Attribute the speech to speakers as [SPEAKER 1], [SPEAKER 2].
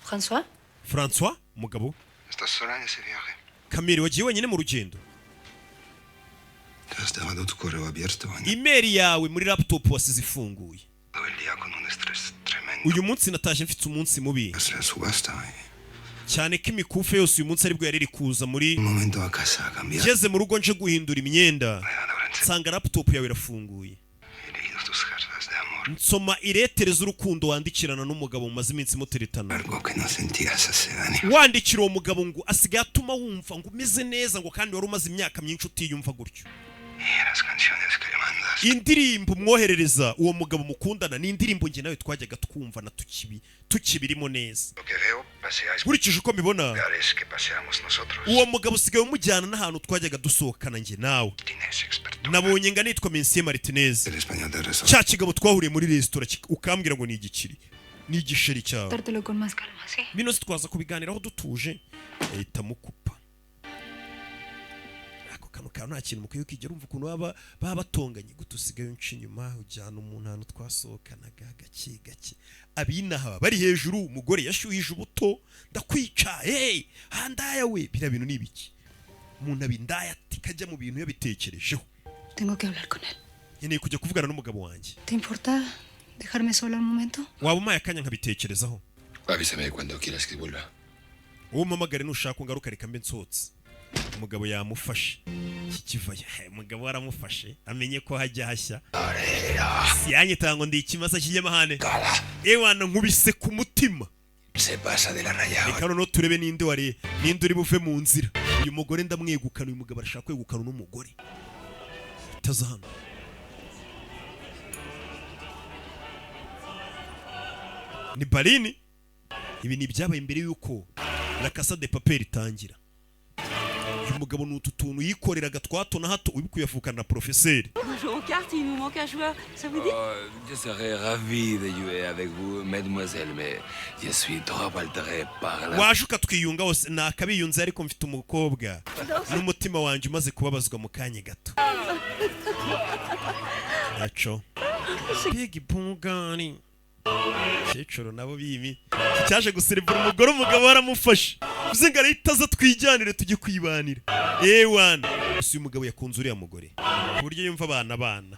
[SPEAKER 1] François.
[SPEAKER 2] Francois, umugabo.
[SPEAKER 3] ¿Estás sola en ese viaje?
[SPEAKER 2] Kamere, wagiye wenyine mu rugendo?
[SPEAKER 3] Te has dejado tu correo abierto. Han
[SPEAKER 2] Email yawe muri laptop wasize ifunguye.
[SPEAKER 3] todo el día con un estrés tremendo.
[SPEAKER 2] Uyu munsi natashye mfite umunsi mubi.
[SPEAKER 3] Es la subasta. ¿Eh?
[SPEAKER 2] Cyane ko imikufe yose uyu munsi aribwo yari iri kuza muri.
[SPEAKER 3] Un momento a casa a cambiar.
[SPEAKER 2] Ngeze mu rugo nje guhindura imyenda,
[SPEAKER 3] Alejandro,
[SPEAKER 2] nsanga laptop yawe irafunguye.
[SPEAKER 3] he leído tus cartas de amor.
[SPEAKER 2] Nsoma iretere z'urukundo wandikirana n'umugabo mumaze iminsi muteretana.
[SPEAKER 3] Algo que no sentías hace años.
[SPEAKER 2] Wandikira uwo mugabo ngo asigaye atuma wumva ngo umeze neza, ngo kandi wari umaze imyaka myinshi utiyumva gutyo.
[SPEAKER 3] Y las canciones que le mandas.
[SPEAKER 2] Indirimbo umwoherereza, uwo mugabo mukundana, ni indirimbo njye nawe twajyaga twumvana tukibirimo neza.
[SPEAKER 3] Lo que veo, paseáis por
[SPEAKER 2] Nkurikije uko mbibona,
[SPEAKER 3] lugares que paseamos nosotros.
[SPEAKER 2] uwo mugabo usigaye umujyana n'ahantu twajyaga dusohokana njye nawe.
[SPEAKER 3] Martínez, experto.
[SPEAKER 2] Nabonye nga nitwa Mensier Martinez.
[SPEAKER 3] El español de restaurante.
[SPEAKER 2] Cya kigabo twahuriye muri resitora, ukambwira ngo ni igikiri, ni igisheri cyawe.
[SPEAKER 1] Dártelo con más calma, ¿sí?
[SPEAKER 2] Bino si twaza kubiganiraho dutuje. Ahita mukupa ako kantu kawe. Nta kintu mukwiye kwigira. Urumva ukuntu baba batonganye gute? Usigaye unca inyuma, ujyana umuntu ahantu twasohokanaga gake gake. Abinaha bari hejuru, umugore yashyuhije ubuto: "Ndakwica, hey handaya we!" Biriya bintu ni ibiki? Umuntu aba indaya ati kajya mu bintu yabitekerejeho.
[SPEAKER 1] Tengo que hablar con él.
[SPEAKER 2] Nkeneye kujya kuvugana n'umugabo wanjye.
[SPEAKER 1] ¿Te importa dejarme sola un momento?
[SPEAKER 2] Waba umpaye akanya nkabitekerezaho?
[SPEAKER 4] Avísame cuando quieras que vuelva.
[SPEAKER 2] Uwo umpamagare nushaka ungaruka. Reka mbe nsohotse. Umugabo yamufashe iki kivayo. Umugabo aramufashe, amenye ko hajya hashya. Siyanyita ngo ndi ikimasa cy'inyamahane. Ewana, nkubise ku mutima.
[SPEAKER 4] Se pasa de la raya.
[SPEAKER 2] Reka noneho turebe ninde wari, ninde uri buve mu nzira. Uyu mugore ndamwegukana. Uyu mugabo arashaka kwegukana uno mugore. Taza hano. Ni barini. Ibi ni ibyabaye mbere y'uko La Casa de Papel itangira. Uyu mugabo ni utu tuntu yikoreraga twa hato na hato, uri kuyavukana na porofeseri.
[SPEAKER 5] On joue aux cartes et il nous manque un joueur. Ça vous dit?
[SPEAKER 4] Oh, je serais ravi de jouer avec vous, mademoiselle, mais je suis trop altéré par la.
[SPEAKER 2] Waje ukatwiyunga wose nakabiyunze, ariko mfite umukobwa n'umutima wanjye umaze kubabazwa mu kanya gato. Naco big bugani kecuru nabo bimi cyaje guserivura umugore. Umugabo aramufashe, bivuze ngo arahita aza twijyanire tujye kwibanira. Ewana, gusa uyu mugabo yakunze uriya mugore ku buryo yumva abana.